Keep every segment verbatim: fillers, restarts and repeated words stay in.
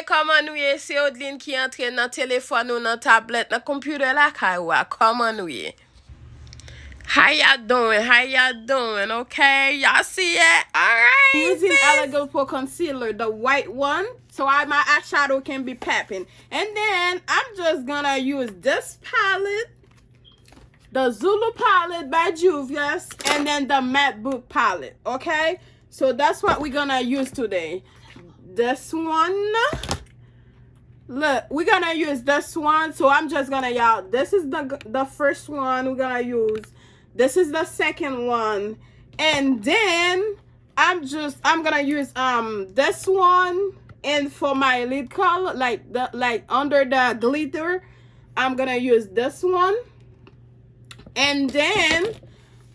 Kòman nou ye? Se Odline ki antre nan telefòn ou, nan tablèt, nan konpyutè lakay ou a. Kòman nou ye? How y'all doing? How y'all doing? Okay, y'all see it? All right. Using Elegant Pro concealer, the white one, so I, my eyeshadow can be popping. And then I'm just gonna use this palette, the Zulu palette by Juvia's, and then the Matte Book palette, okay? So that's what we're gonna use today. This one, look, we're gonna use this one. So I'm just gonna, y'all, this is the the first one we're gonna use. This is the second one. And then I'm just, I'm gonna use um this one, and for my lid color, like the, like under the glitter, I'm gonna use this one. And then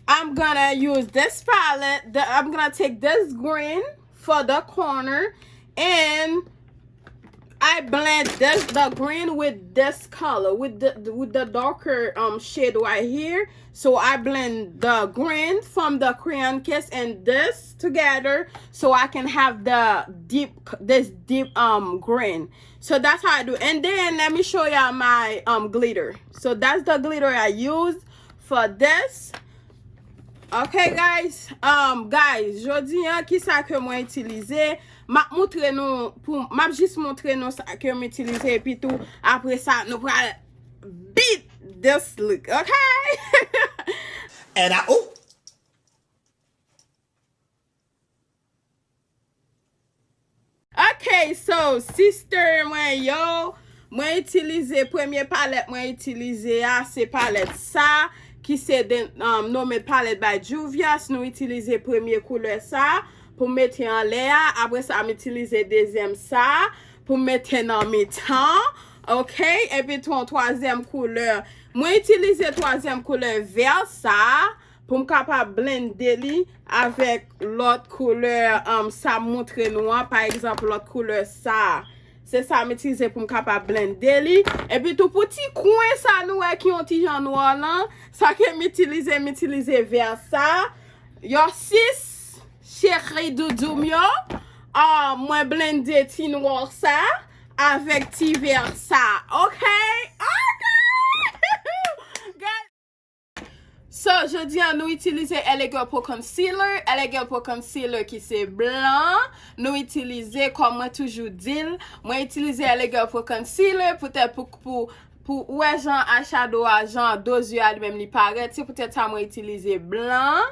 I'm gonna use this palette. The, I'm gonna take this green for the corner, and I blend this, the green with this color, with the with the darker um shade right here. So I blend the green from the crayon case and this together, so I can have the deep, this deep um green. So that's how I do. And then let me show y'all my um glitter. So that's the glitter I use for this. Okay, guys. Um, guys, jodi an, kisa ke mwen itilize? M ap montre nou, pou, m ap jis montre nou sa ke m itilize, epi tou, apre sa, nou pral beat this look, okay? And I, oh, Ok, so, sister mwen yo, mwen itilize, premye palèt mwen itilize a, se palèt sa, ki se de, um, Nomade Palette by Juvia's. Nou itilize premye koulè sa pou mete anlè a. Apre sa, m itilize dezyèm sa pou mete nan mitan. Ok, epi tou, yon twazyèm koulè. Mwen itilize twazyèm koulè vè sa pou m kapab blende li avèk lòt koulè, um, sa m montre nou an, pa egzanp, lòt koulè sa. Se sa m itilize pou m kapab blende li. Epi tou, pou ti kwen sa nou wè ki yon ti jan nwa lan, sa ke m itilize, m itilize vè sa. Yo, sis, cheri doudou m yo, ah, mwen blende ti nwa sa avèk ti vè sa. Ok? Ok! Guys, so, jodi an, nou itilize Elegant Pro Concealer. Elegant Pro Concealer ki se blan. Nou itilize, kòm mwen toujou di l, mwen itilize Elegant Pro Concealer poutèt pou, pou, pou ou wè jan eyeshadow a, jan do zye a li menm li parèt. Se poutèt sa mwen itilize blan.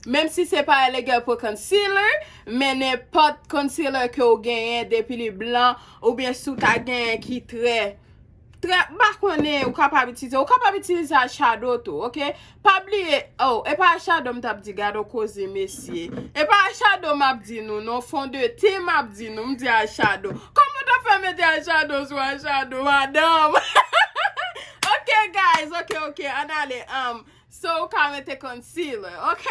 Menm si se pa Elegant Pro Concealer, men nenpòt concealer ke w genyen, depi li blan, oubyen si w ta genyen ki trè, trè, m pa konnen, ou kapab itilize, ou kapab itilize eyeshadow tou, ok? Pa bliye, oh, e pa eyeshadow m t ap di, gade yon koze, mesye. E pa eyeshadow m ap di nou, non, fond de teint m ap di nou, m di eyeshadow. Kòman w ta fè mete eyeshadow sou eyeshadow, madanm? Ok, guys, ok, ok, ann ale, um, So, ou ka mete concealer, ok?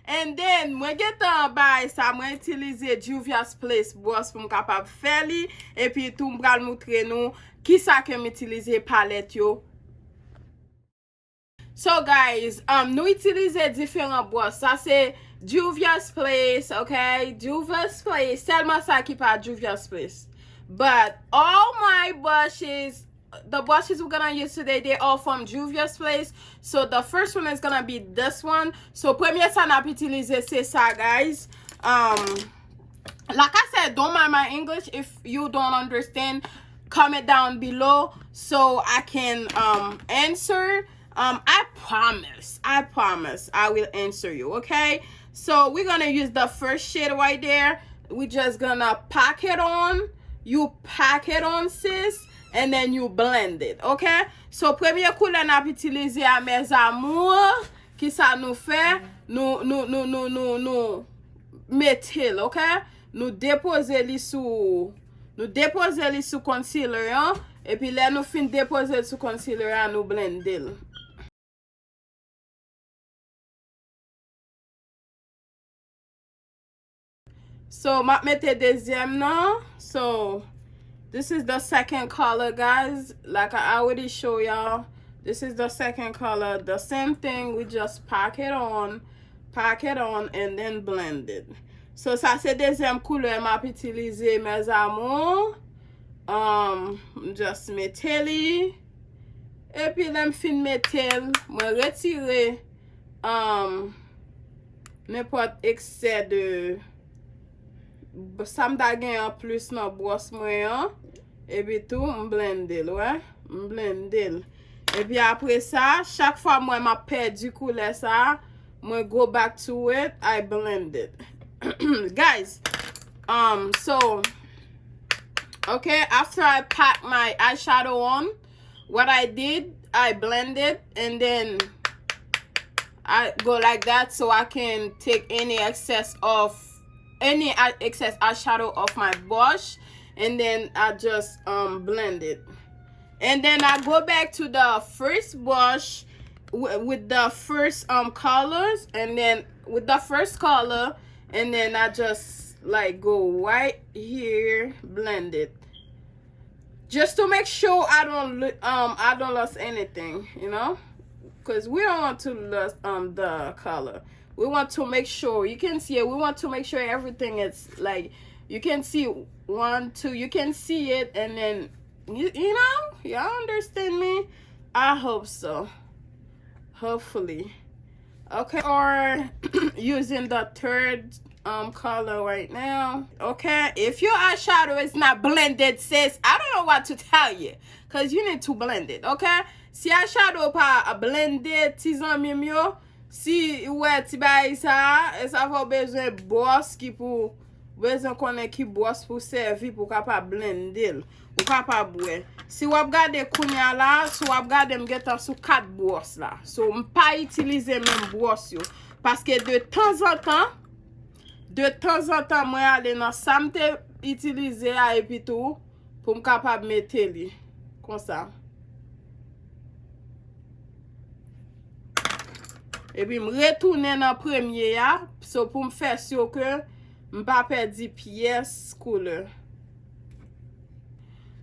And then, mwen gentan bay sa, mwen itilize Juvia's Place brush pou m kapab fè li. Epi tou, m pral montre nou kisa ke m itilize palèt yo. So, guys, um, nou itilize diferan brush. Sa se Juvia's Place, ok? Juvia's Place. Sèlman sa ki pa Juvia's Place. But all my brushes the brushes we're gonna use today, they all from Juvia's Place. So the first one is gonna be this one. So premye sa n ap itilize se sa, guys. Um, like I said, don't mind my English. If you don't understand, comment down below so I can, um, answer. Um, I promise, I promise I will answer you, okay? So we're gonna use the first shade right there. We just gonna pack it on. You pack it on, sis, and then you blend it, okay? So, premye koulè n ap itilize a, mes amours, kisa nou fè? Nou, nou, nou, nou, nou, nou mete l, ok? Nou depoze li sou, nou depoze li sou concealer an, epi lè nou fin depoze l sou concealer an, nou blende l. So, m ap mete dezyèm nan. So, this is the second color, guys. Like I already show y'all, this is the second color. The same thing, we just pack it on, pack it on, and then blend it. So, sa se dezyèm koulè m ap itilize, mes amours. Um, m just mete li. Epi, lè m fin mete l, mwen retire, um, nenpòt eksè de sa m ta gen an plis nan bwòs mwen an. Epi tou, m blende l, wè. M blende l. Epi apre sa, chak fwa mwen m ap pèdi koulè sa, mwen go back to it, I blend it. Guys, um, so, okay, after I pack my eyeshadow on, what I did, I blend it, and then I go like that so I can take any excess of any eye- excess eyeshadow off my brush, and then I just um blend it. And then I go back to the first brush w- with the first um colors, and then with the first color, and then I just like go right here, blend it, just to make sure I don't lo- um I don't lose anything, you know, because we don't want to lose um the color. We want to make sure, you can see it. We want to make sure everything is like, you can see one, two, you can see it, and then you, you know, y'all understand me. I hope so. Hopefully. Okay, or using the third um color right now. Okay, if your eyeshadow is not blended, sis, I don't know what to tell you, because you need to blend it. Okay, si eyeshadow pa blende, ti zanmi m yo, si ou wè ti bagay sa, e sa fè w bezwen bwòs ki pou, ou bezwen konnen ki bwòs pou sèvi pou w kapab blende l. Ou kapab wè. Si w ap gade kounye a la, si w ap gade, m gentan sou kat bwòs la. So, m pa itilize menm bwòs yo. Paske de tanzantan, de tanzantan, mwen ale nan sa m te itilize a, epi tou, pou m kapab mete li. Konsa. Epi m retounen nan premye a, so pou m fè si ke m pa pèdi pyès koulè.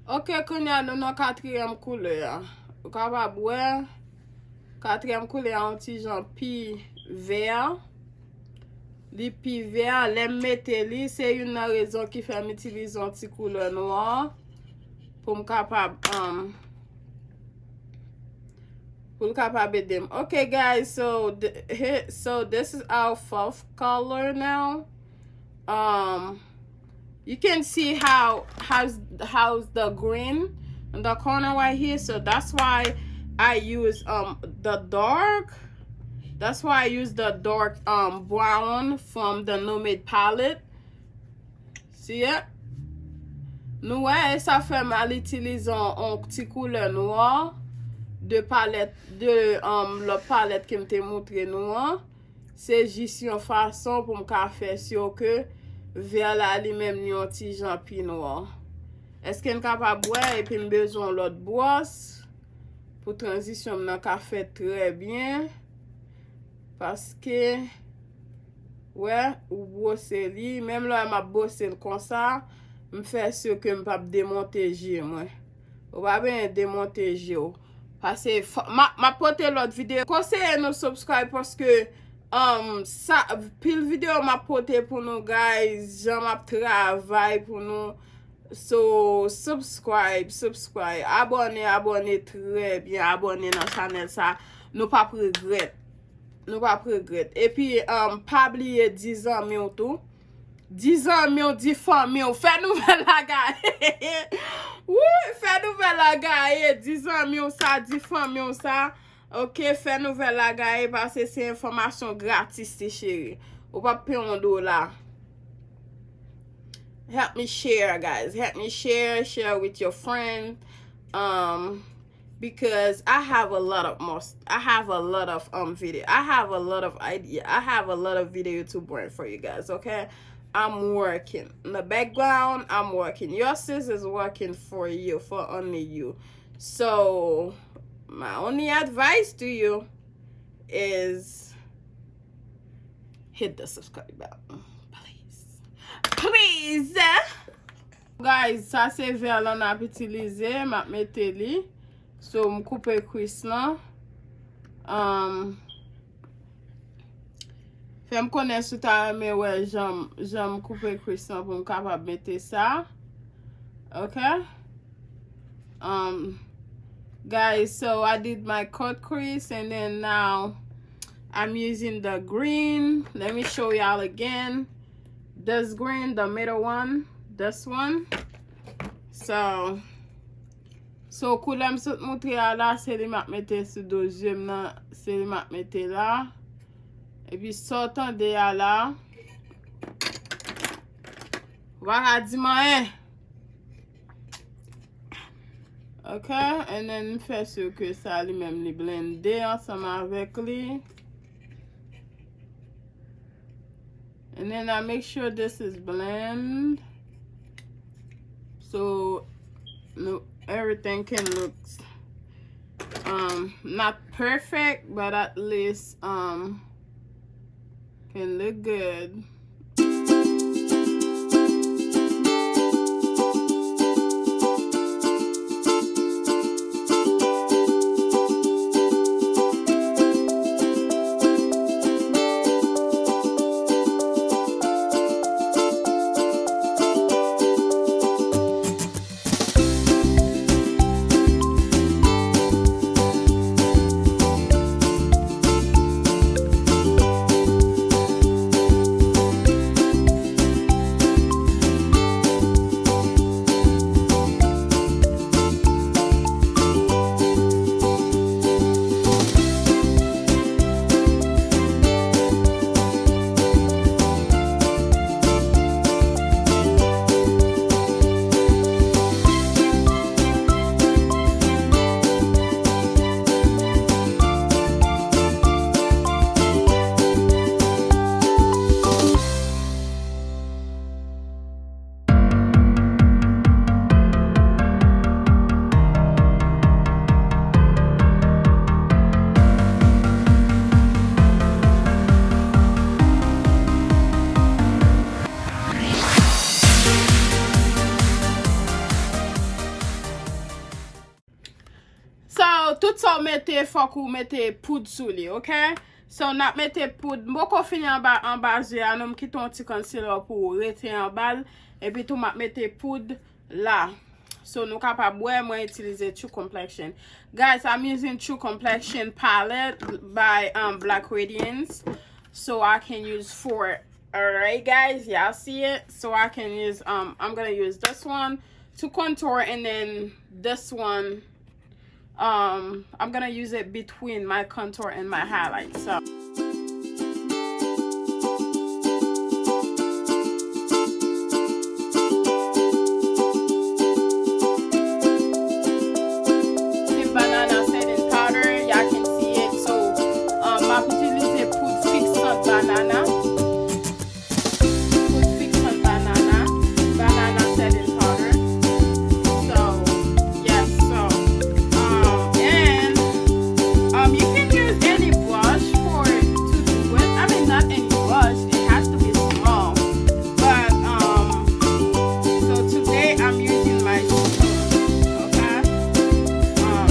Ok, kounye a nou nan katriyèm koulè a. Ou kapab wè, katriyèm koulè a yon ti jan pi vè. Li pi vè, lè m mete li, se youn nan rezon ki fè m itilize yon ti koulè nwa pou m kapab, um, pou l kapab ede m. Okay, guys, so th- he- so this is our fourth color now. Um, you can see how how's how's the green in the corner right here. So that's why I use um the dark. That's why I use the dark um brown from the Nomad palette. See it? Nou wè, e sa fè m al itilize yon, yon ti koulè nwa de palèt, de um, lòt palèt ke m te montre nou an. Se jis yon fason pou m ka fè si ke vè la li menm li yon ti jan pi nwa. Èske n kapab wè? Epi m bezwen yon lòt bwòs pou tranzisyon m nan ka fèt trè byen. Paske, wè, ou bwose li. Menm lè m ap bwose l konsa, m fè si ke m p ap demonte je mwen. Ou pa bezwen demonte je w. Pase, fò- m a- m ap pote lòt videyo. Konseye nou subscribe paske um, sa, pil videyo m ap pote pou nou, guys. Jan m ap travay pou nou. So, subscribe, subscribe. Abòne, abòne trè byen. Abòne nan chanèl sa. Nou p ap regrèt. Nou p ap regrèt. Epi, um, pa bliye di zanmi w tou. Di zanmi w, di fanmi w. Fè nouvèl la gaye. Wi, fè nouvèl la gaye. Di zanmi w sa, di fanmi w sa. Ok, fè nouvèl la gaye, pase se enfòmasyon gratis, ti cheri. Ou p ap peye yon dola. Help me share, guys. Help me share, share with your friend. Um, because I have a lot of most, I have a lot of um video. I have a lot of idea. I have a lot of video to bring for you guys, okay? I'm working. In the background, I'm working. Your sis is working for you, for only you. So, my only advice to you is hit the subscribe button, please. Please. Guys, sa se vè lan n ap itilize, m ap mete li. So, m koupe kwis lan. Um, Fè m konnen si w ta renmen wè jan m, jan m koupe crease lan pou m kapab mete sa. Ok? Um, guys, so I did my cut crease and then now I'm using the green. Let me show y'all again. This green, the middle one, this one. So, so koulè m sot moutre a la, se li m ap mete sou do zye m nan, se li m ap mete la. Epi sa w tande a la, ou pa ka di m anyen. Ok, and then m fè sur ke sa li menm li blende ansanm avèk li. And then I make sure this is blend. So no, everything can look um not perfect, but at least um can look good. So, tout sa w mete, fòk ou mete poud sou li, ok? So, n ap mete poud. M poko fini anba, anba zye a, non, m kite yon ti concealer pou rete anba l. Epi tou, m ap mete poud la. So, nou kapab wè, mwen itilize True Complexion. Guys, I'm using True Complexion palette by, um, Black Radiance. So, I can use for, alright, guys, y'all see it? So, I can use, um, I'm gonna use this one to contour, and then this one, um, I'm gonna use it between my contour and my highlight. So. Same banana setting powder, y'all can see it. So, um, m ap itilize poud fixant banana. Poud fixant banana, banana setting powder. So, yes, so, um, and, um, you can use any brush for it to do it. I mean, not any brush, it has to be small. But, um, so today I'm using my spoon, okay? Um,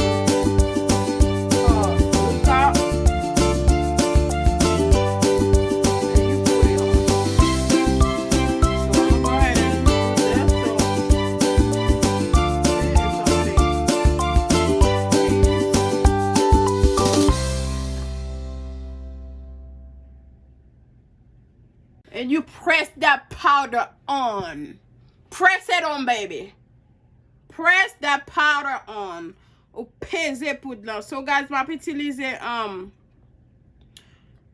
for the top. And you put it on. So I'ma go ahead and do this. So, see, it's already. And you press that powder on. Press it on, baby. Press that powder on. Ou peze poud lan. So, guys, m ap itilize, um,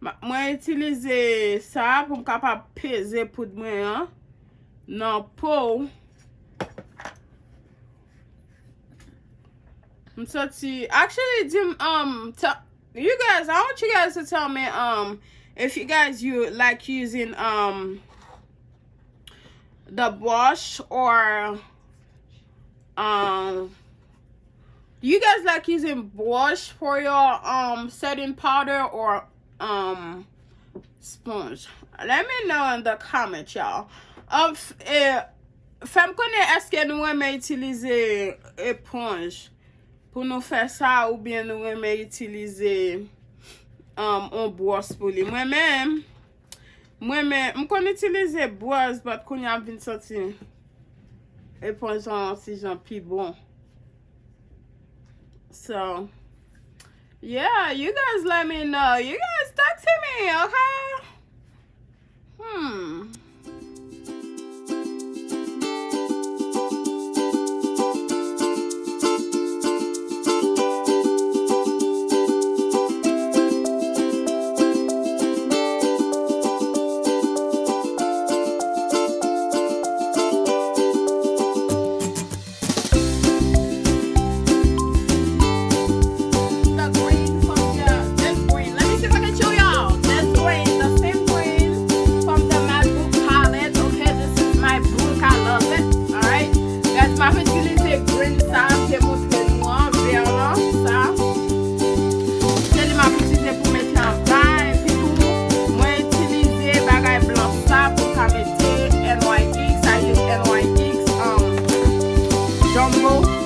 ma-, mwen itilize sa pou m kapab peze poud mwen an nan po. M santi, actually, di m, um, ta-, you guys, I want you guys to tell me, um, if you guys, you like using, um, the brush or, um, do you guys like using brush for your, um, setting powder or, um, sponge? Let me know in the comment, y'all. Um, f-, eh, fè m konnen èske nou renmen itilize eponj pou nou fè sa, oubyen nou renmen itilize, um, yon bwòs pou li. Mwen menm, Mwen menm, m konn itilize bwòz, but kounye a m vin santi eponj lan yon ti jan pi bon. So, yeah, you guys let me know. You guys talk to me, okay? Hmm. The green from the, this green. Let me see if I can show y'all. This green, the same green from the MAC Book palette. Okay, this is my book. I love it. Alright. Guys, m ap itilize green sa, m te montre nou an, vè lan, sa. Se li m ap itilize pou mete anba, epi tou, mwen itilize bagay blan sa pou m ka mete N Y X, I use N Y X, um, Jumbo.